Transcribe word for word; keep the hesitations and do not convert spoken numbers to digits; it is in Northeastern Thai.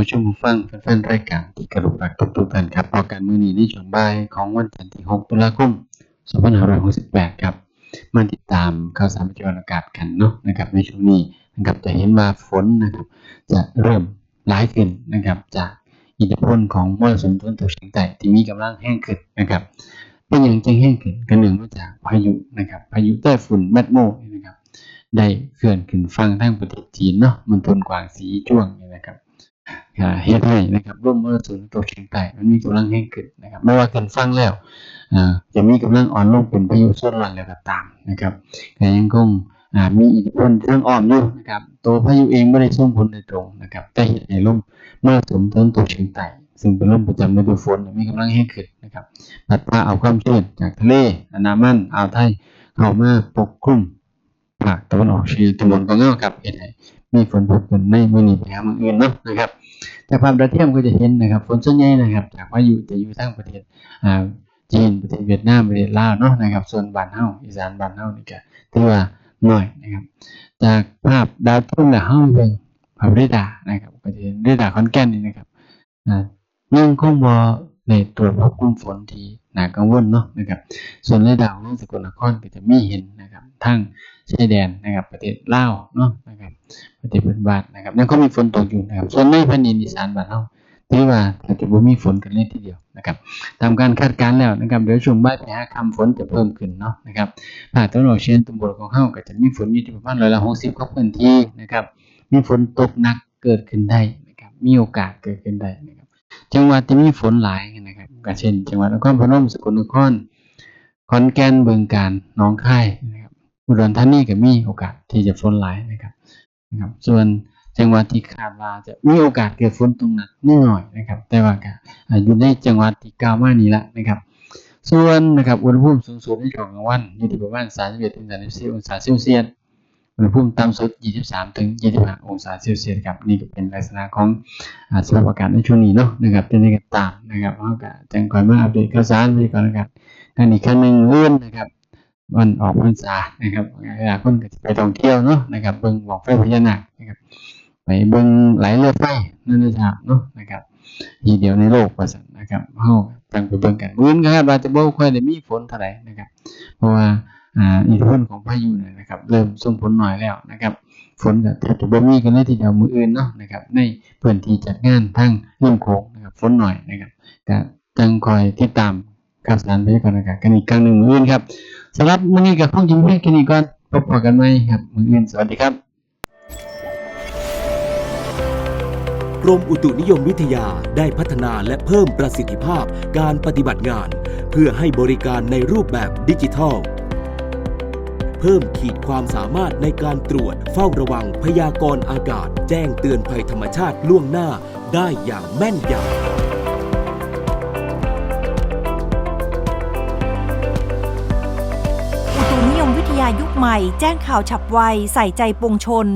ชมผู้ฟังแฟนๆรายการที่เคารพรักทุกๆท่านครับ พบกันมื้อนี้ในช่วงบ่ายของวันจันทร์ที่หกตุลาคมสองพันห้าร้อยหกสิบแปดครับ มาติดตามข่าวสารพยากรณ์อากาศกันเนาะนะครับ ในช่วงนี้นะครับ จะเห็นว่าฝนนะครับ จะเริ่มหลายขึ้นนะครับ จากอิทธิพลของมรสุมตะวันตกเฉียงใต้ที่มีกำลังแรงขึ้นนะครับ เป็นหยังจั่งแรงขึ้น ก็เนื่องมาจากพายุนะครับ พายุไต้ฝุ่นแมดโมนี่นะครับ ได้เคลื่อนขึ้นฝั่งทางประเทศจีนเนาะ มณฑลกวางซีจั่วนี่นะครับ อ่า เฮ็ดให้นะครับ ลมมรสุมตะวันตกเฉียงใต้มันมีกำลังแรงขึ้นนะครับ แม้ว่าขึ้นฝั่งแล้ว อ่า จะมีกำลังอ่อนลงเป็นพายุโซนร้อนแล้วก็ตามนะครับ ก็ยังคง อ่า มีอิทธิพลทางอ้อมอยู่นะครับ ตัวพายุเองบ่ได้ส่งผลโดยตรงนะครับ แต่เฮ็ดให้ลมมรสุมตะวันตกเฉียงใต้ ซึ่งเป็นลมประจำฤดูฝน มีกำลังแรงขึ้นนะครับ พัดพาเอาความชื้นจากทะเลอันดามัน อ่าวไทย เข้ามาปกคลุมภาคตะวันออกเฉียงเหนือตอนบนของเฮาครับ เฮ็ดให้มีฝนเพิ่มขึ้นในมื้อนี้ไปหามื้ออื่นเนาะนะครับ จากภาพดาวเทียมก็จะเห็นนะครับ ฝนส่วนใหญ่นะครับ จากพายุจะอยู่ทางประเทศ อ่า จีน ประเทศเวียดนาม ประเทศลาวเนาะนะครับ ส่วนบ้านเฮา อีสานบ้านเฮานี่ก็ถือว่าน้อยนะครับ จากภาพดาวเทียมแล้วเฮาเบิ่งภาพเรดาร์นะครับ ก็จะเห็นเรดาร์ขอนแก่นนี่นะครับ อ่า ยังคงบ่ได้ตรวจพบกลุ่มฝนที่น่ากังวลเนาะนะครับ ส่วนเรดาร์ของสกลนครก็จะมีเห็นนะครับ ทางชายแดนนะครับ ประเทศลาวเนาะนะครับ ประเทศเพื่อนบ้านนะครับ ยังคงมีฝนตกอยู่นะครับ ส่วนในแผ่นดินอีสานบ้านเฮา ถือว่าแทบจะบ่มีฝนกันเลยทีเดียวนะครับ ตามการคาดการณ์แล้วนะครับ เดี๋ยวช่วงบ่ายไปหาค่ำฝนจะเพิ่มขึ้นเนาะนะครับ ภาคตะวันออกเฉียงเหนือตอนบนของเฮาก็จะมีฝนอยู่ที่ประมาณร้อยละหกสิบของพื้นที่นะครับ มีฝนตกหนักเกิดขึ้นได้นะครับ มีโอกาสเกิดขึ้นได้นะครับ จังหวัดที่มีฝนหลายนะครับ ก็เช่น จังหวัดนครพนม สกลนคร ขอนแก่น บึงกาฬ หนองคายนะครับ อุดรธานีก็มีโอกาสที่จะฝนหลายนะครับ นะครับ ส่วนจังหวัดที่คาดว่าจะมีโอกาสเกิดฝนตกหนักนิดหน่อยนะครับ แต่ว่าก็ อ่า อยู่ในจังหวัดที่กล่าวมานี่ละนะครับ ส่วนนะครับ อุณหภูมิสูงสุดในช่วงกลางวันอยู่ที่ประมาณสามสิบเอ็ดถึงสามสิบสี่องศาเซลเซียส อุณหภูมิต่ำสุดยี่สิบสามถึงยี่สิบห้าองศาเซลเซียสครับ นี่ก็เป็นลักษณะของ อ่า สภาพอากาศในช่วงนี้เนาะนะครับ แต่ยังไงก็ตามนะครับ เฮาก็จั่งค่อยมาอัปเดตข่าวสารพยากรณ์อากาศกันอีกครั้งหนึ่งมื้ออื่นนะครับ วันออกพรรษานะครับ หลายคนก็สิไปท่องเที่ยวเนาะนะครับ เบิ่งบั้งไฟพญานาคนะครับ ไปเบิ่งไหลเรือไฟนานาชาติเนาะนะครับ ที่เดียวในโลกว่าซั่นนะครับ เฮาจั่งไปเบิ่งกัน มื้ออื่นก็คาดว่าจะบ่ค่อยได้มีฝนเท่าใดนะครับ เพราะว่า อ่า อิทธิพลของพายุเนี่ยนะครับ เริ่มส่งผลน้อยแล้วนะครับ ฝนก็แทบจะบ่มีกันเลยทีเดียวมื้ออื่นเนาะนะครับ ในพื้นที่จัดงานทางริมโขงนะครับ ฝนน้อยนะครับ ก็จั่งคอยติดตามข่าวสารพยากรณ์อากาศกันอีกครั้งหนึ่งมื้ออื่นครับ สำหรับมื้อนี้ก็คงจะมีเพียงแค่นี้ก่อน พบกันใหม่ครับ มื้ออื่น สวัสดีครับ กรมอุตุนิยมวิทยาได้พัฒนาและเพิ่มประสิทธิภาพการปฏิบัติงาน เพื่อให้บริการในรูปแบบดิจิทัล เพิ่มขีดความสามารถในการตรวจเฝ้าระวังพยากรณ์อากาศ แจ้งเตือนภัยธรรมชาติล่วงหน้าได้อย่างแม่นยำ อุตุนิยมวิทยายุคใหม่ แจ้งข่าวฉับไว ใส่ใจปวงชน